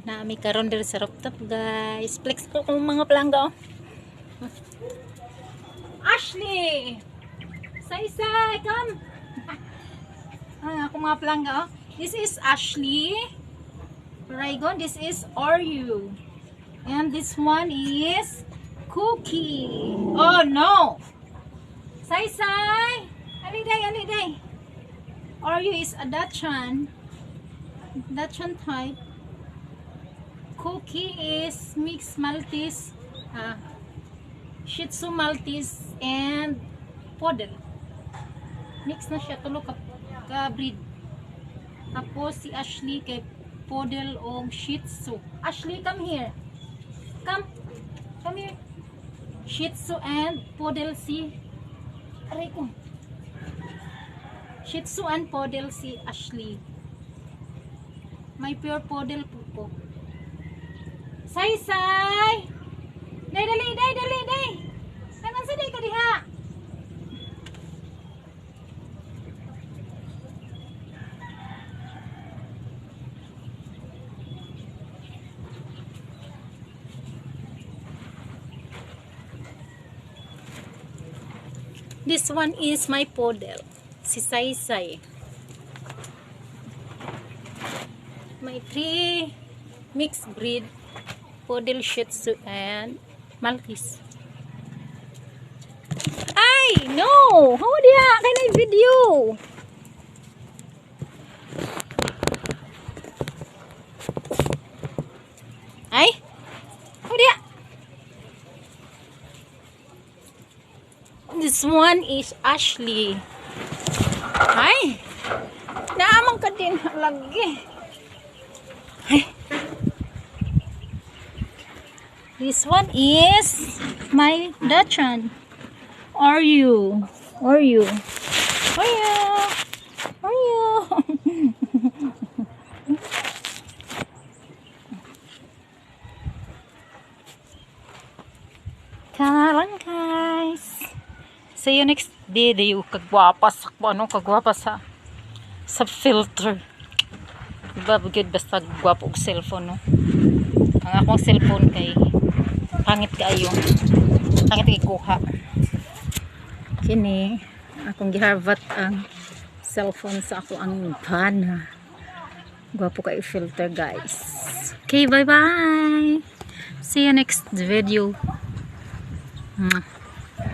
Naa mi karon diri sa rooftop, guys. Flex ko kung mga palangga, oh. Ashley! Say say, come! Ah, akong mga palangga, oh. This is Ashley. Raygon, this is Oreo. And this one is Cookie. Oh no! Say say! Ali day, ali day. Oreo is a Dachshund. Dachshund type. Cookie is mixed Maltese, Shih Tzu Maltese and Poodle. Mix na siya, tulo ka breed. Tapos si Ashley kay Poodle og Shih Tzu. Ashley, come here. Come. Come here. Shih Tzu and Poodle si, aray ko. Shih Tzu and Poodle si Ashley. May pure Poodle po ko. Say say! Day, dali, day, dali, day! Nag-unsa day ka diha? This one is my poodle. Si Saysay. My three mixed breed poodle, Shih Tzu, and Maltese. Ay! No! How diha? Kay na video! Ay! How diha? This one is Ashley. Ay! Naamang ka din lagi. Ay! This one is my Dachshund. Are you? Are you? Are you? Are you? Kalang, guys. See you next video. Kagwapa sa ano, kagwapa sa filter. Diba gud, basta gwapo og cellphone, no? Ang akong cellphone kay pangit kaayo. Pangit kay kuha. Kini akong giharvat ang cellphone sa ako ang bana. Gwapo kay filter, guys. Okay, bye bye. See you next video. Mwah.